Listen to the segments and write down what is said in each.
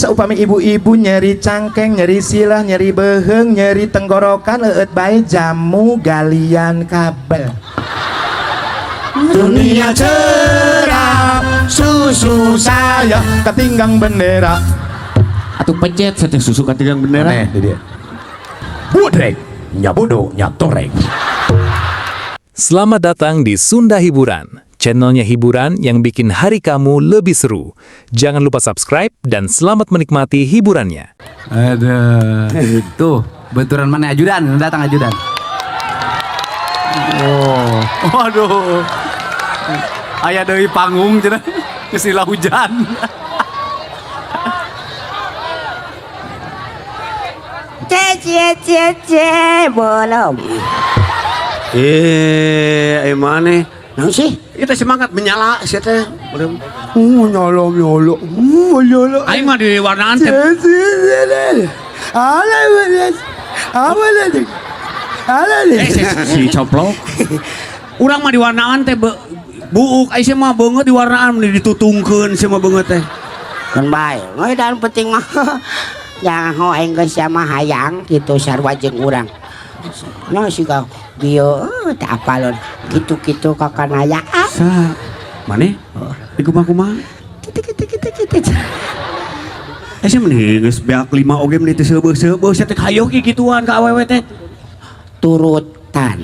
Saupami ibu-ibu nyeri cangkeng, nyeri silah, nyeri beuheung, nyeri tenggorokan, eueut bae jamu galian kabel. Dunia cerah, susu saya ketinggang bendera. Atuh pencet saya teh susu katinggang bendera. Aneh di dia. Budrek, nyabodo, nyatoreng. Selamat datang di Sunda Hiburan, channelnya hiburan yang bikin hari kamu lebih seru. Jangan lupa subscribe dan selamat menikmati hiburannya. Ada. Tuh, benturan mana ajudan, datang ajudan. Oh, waduh. Aya deui panggung cenah. Geus lila hujan. Cie cie cie belum. Maneh. Naon sih? Kita semangat menyala sih teh. Nyala nyala, nyala. Aing mah di warnaan teh. Si coplok. Urang mah di warnaan teh buuk ai sia mah beungeut di warnaan meni ditutungkeun sia mah beungeut teh. Kan bae. We dan penting mah. Jangan ho aing geus sia mah hayang kitu sarua jeung urang. No siga bieu teu apalon kitu-kitu kakanayaan. Sa maneh? Di kumaha-kumaha? Kitu kitu kitu kitu. Eh sia meni geus beak 5 oge meni teu seubeuh-seubeuh sia teh hayoh ki kituan ka awewe teh. Turutan.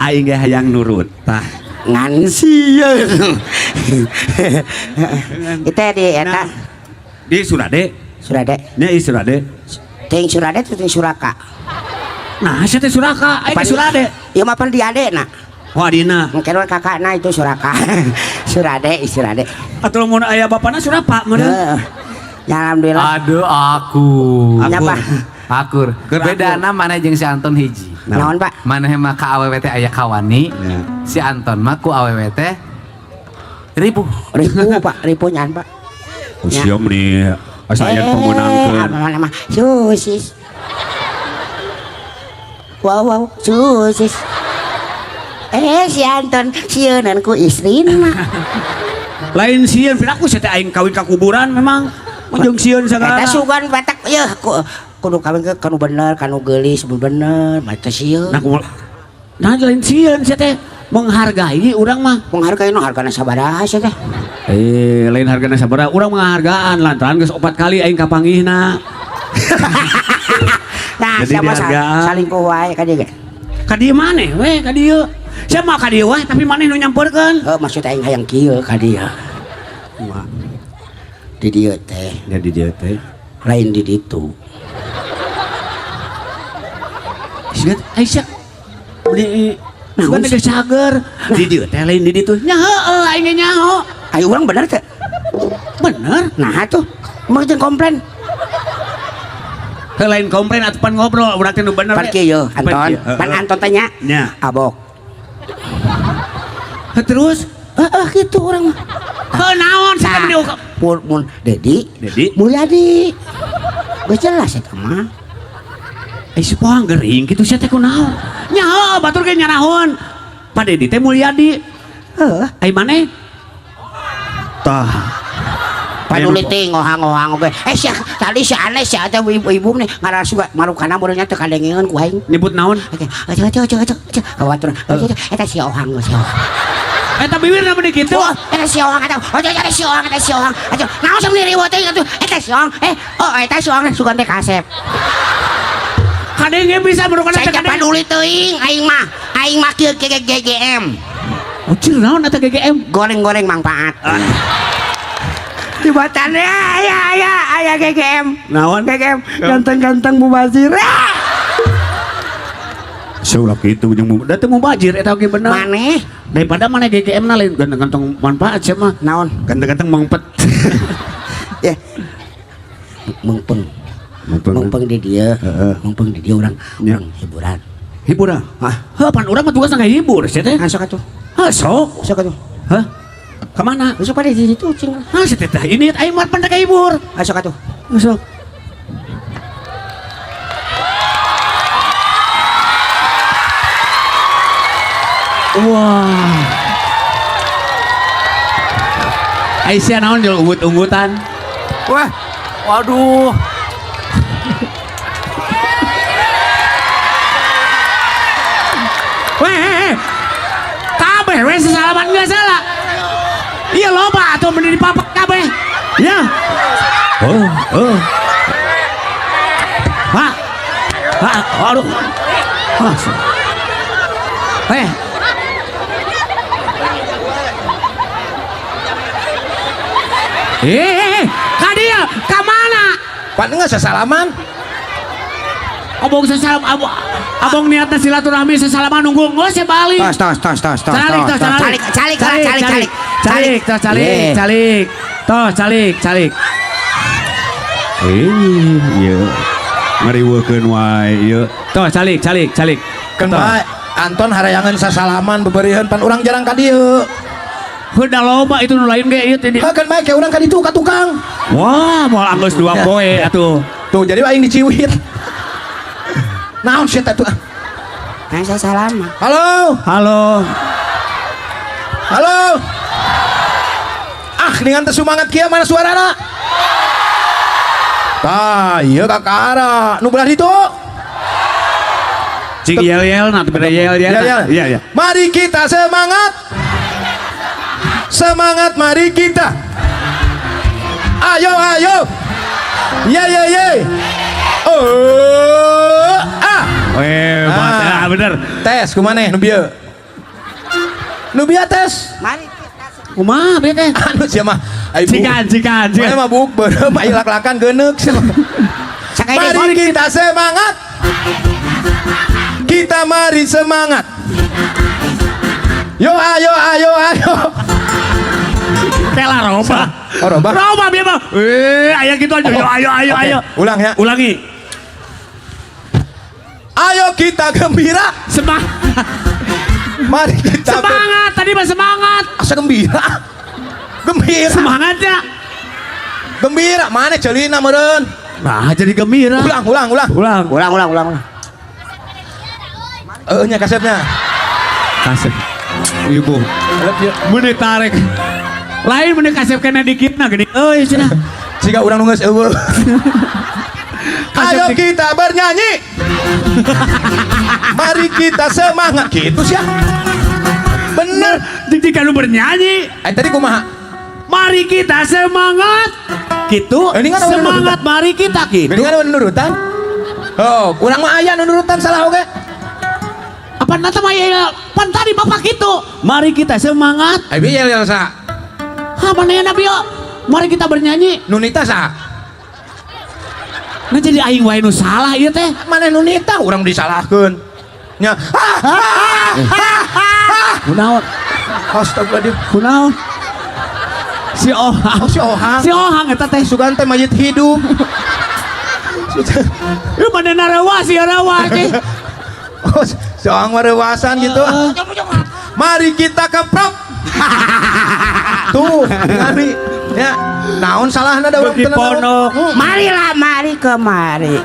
Aing ge hayang nurut. Tah. Ngan sieun. Itu di eta Di Surade. Surade. Nya ieu Surade. Ting Surade teh ting Suraka. Nah, sia teh Suraka, aing ge Surade. Ieu mah pan di adena. Oh, adina. Mungkin kakakna itu Suraka. Surade, Surade. Atuh lamun aya bapana Surapa meureun. Heeh. Ya alhamdulillah. Aduh, aku. Nyapa? Akur. Keur akur. Bedana mana jeung si Anton hiji. Naon, Pak? Maneh mah ka awewe teh aya kawani. Ya. Si Anton mah ku awewe teh ripuh. Ripu, Pak, ripu nyan, Pak. Oh, sia meni asa aya pemenangkeun. Apa nama? Susis. Wow, wow, susis. Si Anton sieunan ku istrina. Lain sieun piraku sia teh aing kawin ka kuburan memang. Mun jeung sieun sagala. Eta sugan batak yeuh ku kudu kawin ke kanu bener, kanu geulis bener, mah teh sieun. Nah, kumaha? Nah, lain sieun sia teh menghargai urang mah. Menghargai nu hargana sabaraha sia teh? Lain hargana sabaraha, urang menghargaan lantaran geus 4 kali aing kapanggihna. Nah, Jadi sia mah dihargaan. salingkuh wae ka dieu ge. Ka dieu maneh we, ka dieu. Sia mah ka dieu wae, tapi maneh nu nyamperkeun. Heuh, maksud aing hayang kieu ka dieu. Di dieu teh, Ya di dieu teh. lain di ditu. Siga Aisyah. Meni sugan teh geus cager. Di dieu teh lain di ditu. Nya heueuh aing ge nyaho. Ayo urang bener teh? Bener. Nah tuh, emang jeung komplain. Heuh lain komplain atuh pan ngobrol urang teh nu bener. Pan kieu Anton, pan Anton teh nya. Nya. Abok. Heuh terus Heeh kitu urang mah. heuh naon sia meni Pur mun Dedi, Dedi. Mulyadi. Geus jelas eta mah. Eh si poang gering kitu sia teh kunaon? Nya heuh batur ge nyarahun. Pak Dedi teh Mulyadi. Heuh, Ai maneh? Tah. paduli teh ngohang-ngohang oge. Sia tadi si aneh sia teh ibu-ibu nih ngarasuga marukana meureun nya teu kadengeun ku aing. Nyebut naon? Oke, oke, oke, oke, oke, kawatur. Eta si ohang, si ohang. Eta bibirna meni kitu. Oh, eta si ohang eta. Oh, eta si ohang, eta si ohang. Atuh, naon sampe riweuh teh atuh? Eta si ohang. Oh, eta si ohang sugan teh kasep. Kadenge bisa marukana teh Saya kadenge. paduli teuing aing mah. Aing mah kieu GGM. Oh, cir naon eta GGM? Goreng-goreng manfaat. Di batan ya ya ya aya GGM. Naon? GGM ganteng-ganteng mubazir. Ah! Saulah kitu jeung da teu mubazir eta oge bener. Maneh Daripada maneh GGM na lain ganteng-ganteng manfaat sia mah. naon? Ganteng-ganteng mangpet. Ya. Mengpeng. Mengpeng. Mengpeng di dieu. Heeh. Mengpeng di dieu urang Ya. urang hiburan. Hiburan. Hah? Heuh pan urang mah tugasna ngahibur sia teh. Ah, sok atuh. Heuh sok. Sok atuh. Hah? Kemana? Besok pada di situ cing. Hah sia teh ini aing mah pan rek ngahibur. Ah, sok atuh. Sok. Wah. Aisyah naon jual unggut-unggutan. Wah, waduh. Weh, kabeh weh sesalaman nggak salah. Iya loba atau mending dipapak kabeh. Ya. Oh, oh. Pak. Pak, aduh. Ah. Eh. Eh, ka dia, ka mana? Pan enggak sesalaman. Abong sesalam, abong, abong niatnya silaturahmi sesalaman nunggu nggak sih balik. Tos tos tos tos tos. Calik, tos, tos. calik, Calik calik calik calik. Calik, tos, calik, Ye. calik, tos, calik, calik. Eh, iya. Ngariweukeun wae ieu. Tos, calik, calik, calik. Kan bae Anton harayangan sasalaman beberian pan urang jarang ka dieu. Udah loba itu nu lain ge ieu teh. Heuh kan bae ke urang ka ditu ka tukang. Wah, moal anggeus 2 poe atuh. Tuh jadi aing diciwit. Naon sih teh tuh? Nah, saya salaman. Halo, Halo. halo. Ah, dengan teu semangat kieu mana suarana? Tah, ieu kakara. Nu belah ditu. Cing yel-yel nah beda yel-yel. Ya, ya. Iya, iya. Mari kita semangat. Semangat mari kita. Ayo ayo. Ye ye ye. Oh, ah. Weh, Ah. ah, bener. Tes kumaneh nu bieu? Nu bieu tes. Mari kita Kumaha bieu teh? Anu sia mah. Ai bu. Cikan, cikan, Mana cikan. mah buk beureum ai lak-lakan geuneuk sia mah. Sekali Mari kita semangat. Kita mari semangat. Yo ayo ayo ayo. Kela roba. Oh, roba. Roba bieu mah. Eh, aya gitu aja. Ayo, ayo, ayo, Oke, ayo. ulang ya. Ulangi. Ayo kita gembira. Semangat. Mari kita Semangat, tadi mah semangat. Asa gembira. Gembira. Semangatnya. Gembira. Mana celina meureun? Nah, jadi gembira. Ulang, ulang, ulang. Ulang. Ulang ulang ulang ulang. Eh nya kasetnya. Kasep. Ibu. Mun ditarik. Lain mun kasep kena dikit nah gini. Euy cenah. Jika urang nu geus eueuh. Ayo Kasep di- kita bernyanyi. Mari kita semangat gitu sih. Bener. Jeung jika nu bernyanyi, Eh tadi kumaha? mari kita semangat. Gitu. Ini kan Semangat mari kita gitu. Gini kan nurutan? Oh, kurang mah aya nu nurutan salah oge. Apa nanti mah ya pan tadi bapak gitu. Mari kita semangat. Eh bi yel sa. Hah, mana ya Nabi yo? Mari kita bernyanyi. Nunita sa. Nah jadi aing wae nu salah ieu teh. Mana nunita urang disalahkeun. Nya. Ah, ah, ah, ah. Kunaon? Astagfirullahaladzim. Kunaon? Si Ohang. Oh, si Ohang. Si Ohang eta teh. Sugan teh mayit hidup. Lu mana narawa si rawa teh. Oh, si Ohang mah reuasan gitu. Mari kita keprok. Tuh, ningali. Ya, naon salahna da urang Beuki teu nanaon. pondok. Marilah mari kemari.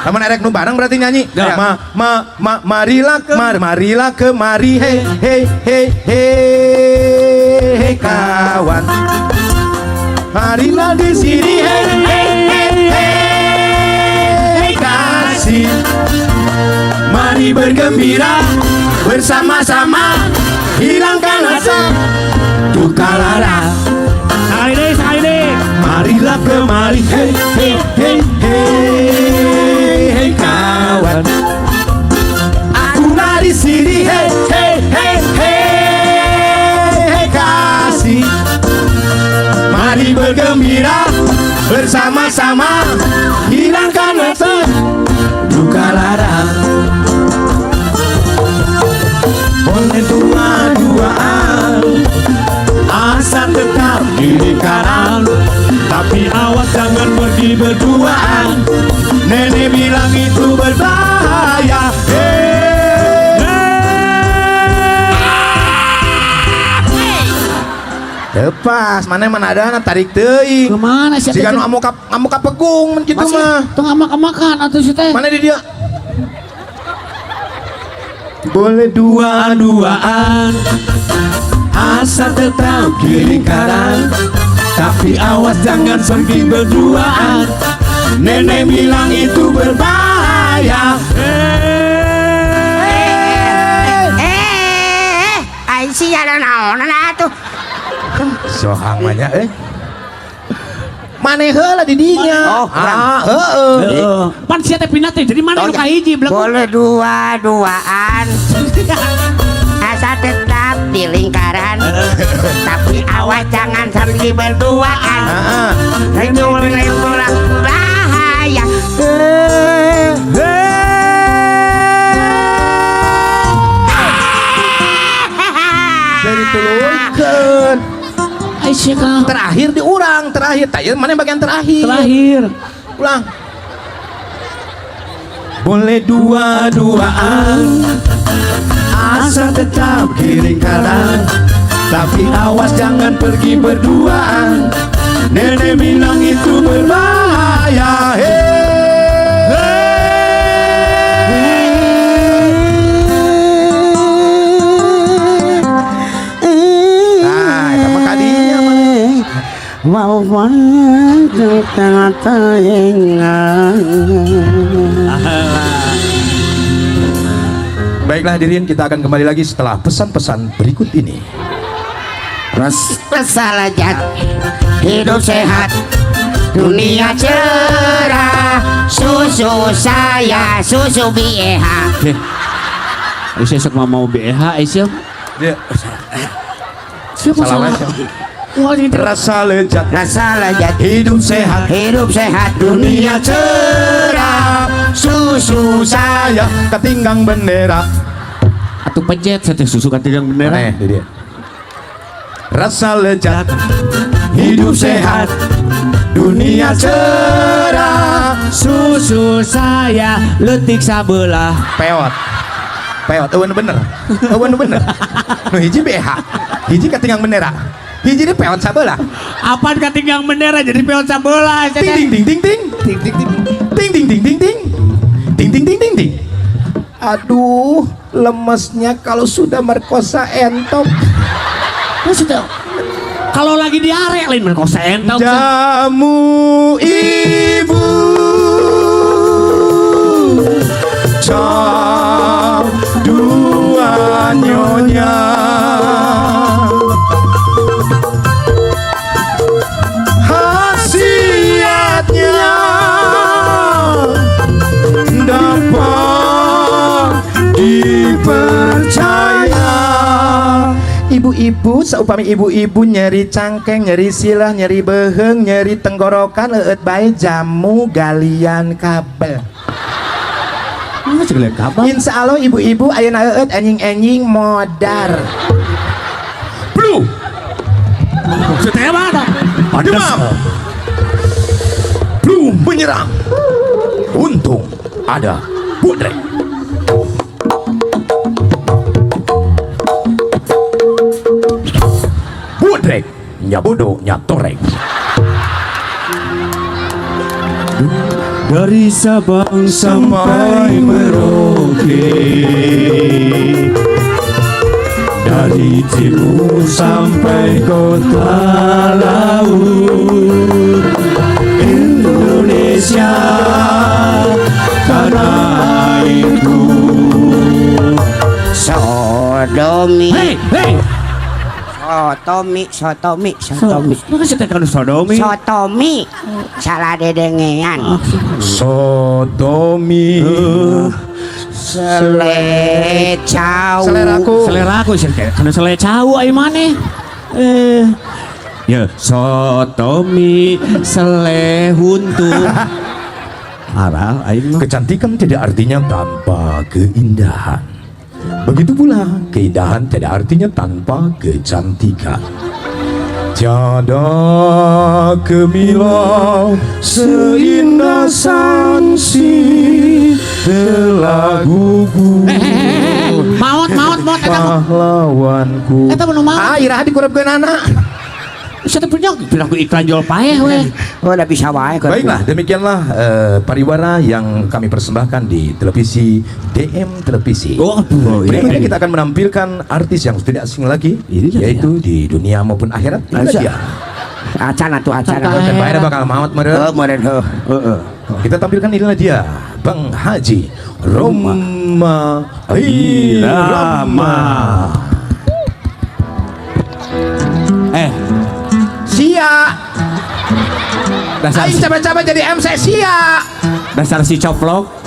Lamun erek nu bareng berarti nyanyi. Ya. Ma ma ma marilah ke mar marilah kemari hey hey hey hey hey kawan. Marilah di sini hey hey hey hey kasih. Mari bergembira bersama-sama hilangkan rasa duka lara. Sekali deui, sekali deui. Marilah kemari hey hey hey hey hey kawan. Aku di sini hey hey hey hey hey kasih. Mari bergembira bersama-sama hilangkan rasa duka lara. Boleh dua-duaan asal tetap kiri kanan, tapi awas jangan pergi berduaan. Nenek bilang itu berbahaya. Hey. Lepas, mana mana ada tarik teuing. Kemana sih? Jika nu ngamuk ka pegung mun kitu mah. Tong amak-amakan atuh si teh. Mana di dia? Boleh dua-duaan Asal tetap kiri kanan, tapi awas jangan pergi berduaan. Nenek bilang itu berbahaya. Eh, aing sia naon atuh. Sohang banyak eh. Maneh heula di dinya. Oh, kurang. Ah, heeh. Heeh. Pan sia teh pindah teh jadi mana nu kahiji belakang. Boleh dua-duaan. Asal tetap di lingkaran. Tapi awas jangan pergi berduaan. Heeh. Itu pulang bahaya. Jadi tuluykeun. Ai sia ka. Terakhir di urang, terakhir. Tah ieu maneh bagian terakhir. Terakhir. Ulang. Boleh dua-duaan, asal tetap kiri kanan, tapi awas jangan pergi berduaan. Nenek bilang itu berbahaya. Hey. Nah, eta mah kadinya mah. Mau tengah telinga. Baiklah hadirin, kita akan kembali lagi setelah pesan-pesan berikut ini. Rasa lezat, hidup sehat, dunia cerah. Susu saya, susu BEH. Ai sia sok mau BEH ai sia. Dia Siapa salah. salah? Wah, ini Rasa lezat, Rasa lezat, hidup sehat, hidup sehat, dunia cerah. Susu Saya ketinggang bendera. atuh pejet saya teh susu katinggang bendera. Aneh, dia. Rasa lezat, hidup sehat, dunia cerah. Susu saya leutik sabelah. Peot. Peot, eueun bener. Eueun bener. Nu hiji BH, hiji ketinggang bendera. Hiji di peot sabelah. Apaan katinggang bendera jadi peot sabelah sia Ting teh. ting ting ting ting ting ting ting ting ting ting ting ting ting ting ting ting. Aduh, lemesnya kalau sudah merkosa entok. Maksudnya kalau lagi diare lain merkosa entok. Jamu ibu cap dua nyonya khasiatnya dapat dipercaya. Ibu-ibu, saupami ibu-ibu nyeri cangkeng, nyeri silah, nyeri beheng, nyeri tenggorokan, eueut bae jamu galian kabel. Mah segala kabar. Insya Allah ibu-ibu ayeuna eueut enjing-enjing modar. Blue, Maksudnya mana? demam. Blue menyerang. Untung ada Budrek. Budrek, nyabodo nyatorek. Dari Sabang sampai Merauke, dari timur sampai kota laut, Indonesia tanah airku. Sodomi, Hei, hei. sotomi, sotomi, sotomi. Maka saya teh sodomi. Sotomi, salah dedengean. Sodomi. Selecau. Seleraku. Selera aku sih karena selera cau ai maneh. Eh. Ya, sotomi sele huntu. Aral aing mah. Kecantikan tidak artinya tanpa keindahan. Begitu pula keindahan tidak artinya tanpa kecantikan. Tiada kemilau seindah sansi telah gugur Maot, maot, maot eta mah. pahlawanku. Eta mah nu maot. Ah, iraha dikurepkeun anak. Saya punya piraku iklan jual paeh we. Oh, udah bisa wae kan. Baiklah, demikianlah pariwara yang kami persembahkan di televisi DM Televisi. Oh, aduh, iya. Berikutnya kita akan menampilkan artis yang tidak asing lagi, Ini dia. yaitu di dunia maupun akhirat. Inilah Aja. dia. Acan atuh acan. Dan bayar bakal maut meureun. Heuh, meureun heuh. Heeh. Kita tampilkan inilah dia, Bang Haji Roma Irama. Eh, Sia, dasar aing capek-capek jadi MC sia. dasar si coplok.